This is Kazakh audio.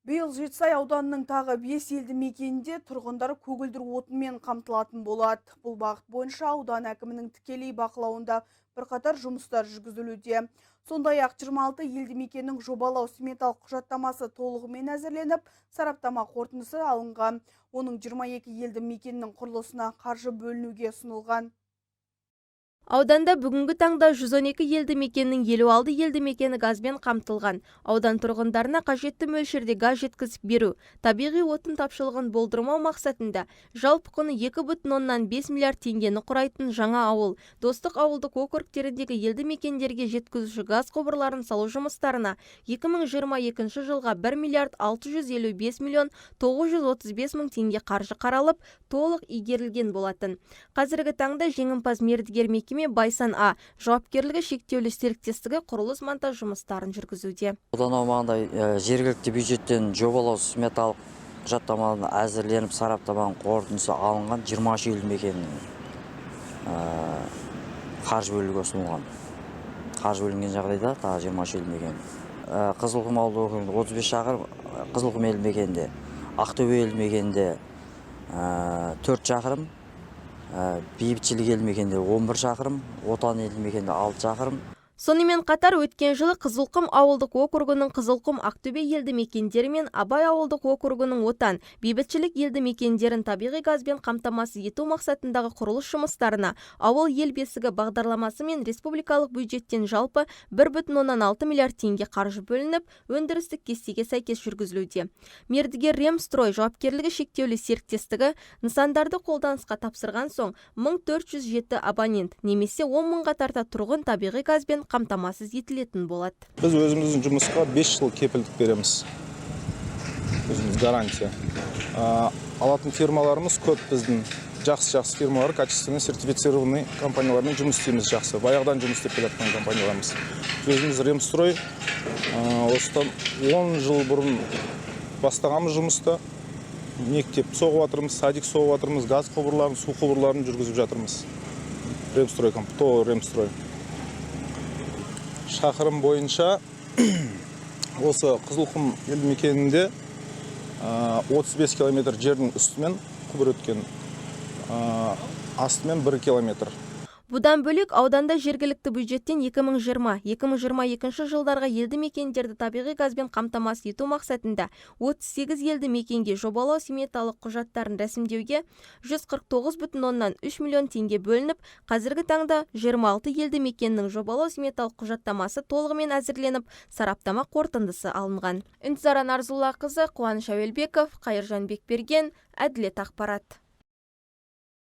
Биыл Жетісай ауданының тағы 5 елді мекенінде тұрғындар көгілдір отынмен қамтылатын болады. Бұл бағыт бойынша аудан әкімінің тікелей бақылауында бірқатар жұмыстар жүргізілуде. Сондай-ақ 26 елді мекеннің жобалау сметалық құжаттамасы толығымен әзірленіп, сараптама қорытындысы алынған. Оның 22 елді мекеннің құрылысына қаржы бөлінуге ұсынылған. Ауданда бүгінгі таңда 112 елді мекеннің 56 елді мекені газбен қамтылған. Аудан тұрғындарына қажетті мөлшерде газ жеткізіп беру, табиғи отын тапшылығын болдырмау мақсатында жалпы құны 2,5 миллиард теңгені құрайтын Жаңа ауыл, Достық ауылдық округтеріндегі елді мекендерге жеткізуші газ құбырларын салу жұмыстарына 2022 жылға 1 миллиард 655 миллион 935 мың теңге қаржы қаралып, толық игерілген болатын. Қазіргі таңда жеңімпаз мердігер мекеме Байсан А жауапкерлігі шектеулі серіктестігі құрылыс монтаж жұмыстарын жүргізуде. Аудан аумағында жергілікті бюджеттен жобалау сметалық құжаттамаларын әзірленіп, сараптаманың қорытындысы алынған 23 елді мекеннің қаржы бөлуге ұсынылған. Қаржы бөлінген жағдайда тағы 23 елді мекен. Қызылқұм ауылдық округінде 35 шақырым, Қызылқұм елді мекенінде, Ақтөбе елді мекенінде 4 шақырым, Бейбітшілік елді мекенінде 11 шақырым, Отан елді мекенінде 6 шақырым. Сонымен қатар өткен жылы Қызылқұм ауылдық округінің Қызылқұм, Ақтөбе елді мекендері мен Абай ауылдық округінің Отан, Бейбітшілік елді мекендерін табиғи газбен қамтамасыз ету мақсатындағы құрылыс жұмыстарына «Ауыл — ел бесігі» бағдарламасы мен республикалық бюджеттен жалпы 1,6 миллиард теңге қаржы бөлініп, өндірістік кестеге сәйкес жүргізілуде. Мердігер «Ремстрой» жауапкерлігі шектеулі серіктестігі нысандарды қолданысқа тапсырған соң 1407 абонент немесе 10 мыңға тарта тұрғын табиғи газбен қамтамасыз етілетін болады. Біз өзіміздің жұмысқа 5 жыл кепілдік береміз. Өзіміз гарантия. Алатын фирмаларымыз көп біздің. Жақсы-жақсы фирмалар, качественный, сертифицированный компаниялармен жұмыс істейміз жақсы. Баяғыдан жұмыс істеп келе жатқан компанияларымыз. Біз өзіміз «Ремстрой» осыдан 10 жыл бұрын бастағанбыз жұмысты. Мектеп соғып жатырмыз, садик соғып жатырмыз, газ құбырларын, су құбырларын жүргізіп жатырмыз. «Ремстрой», ТОО «Ремстрой». Шақырым бойынша осы Қызылқұм елді мекенінде 35 километр жердің үстімен құбыр өткен, астымен 1 километр. Бұдан бөлек, ауданда жергілікті бюджеттен 2020-2022 жылдарға елді мекендерді табиғи газбен қамтамасыз ету мақсатында 38 елді мекенге жобалау сметалық құжаттарын рәсімдеуге 149,3 миллион теңге бөлініп, қазіргі таңда 26 елді мекеннің жобалау сметалық құжаттамасы толығымен әзірленіп, сараптама қорытындысы алынған. Інтизара Нарзуллақызы, Қуаныш Әуелбеков, Қайыржан Бекберген, Әділет ақпарат.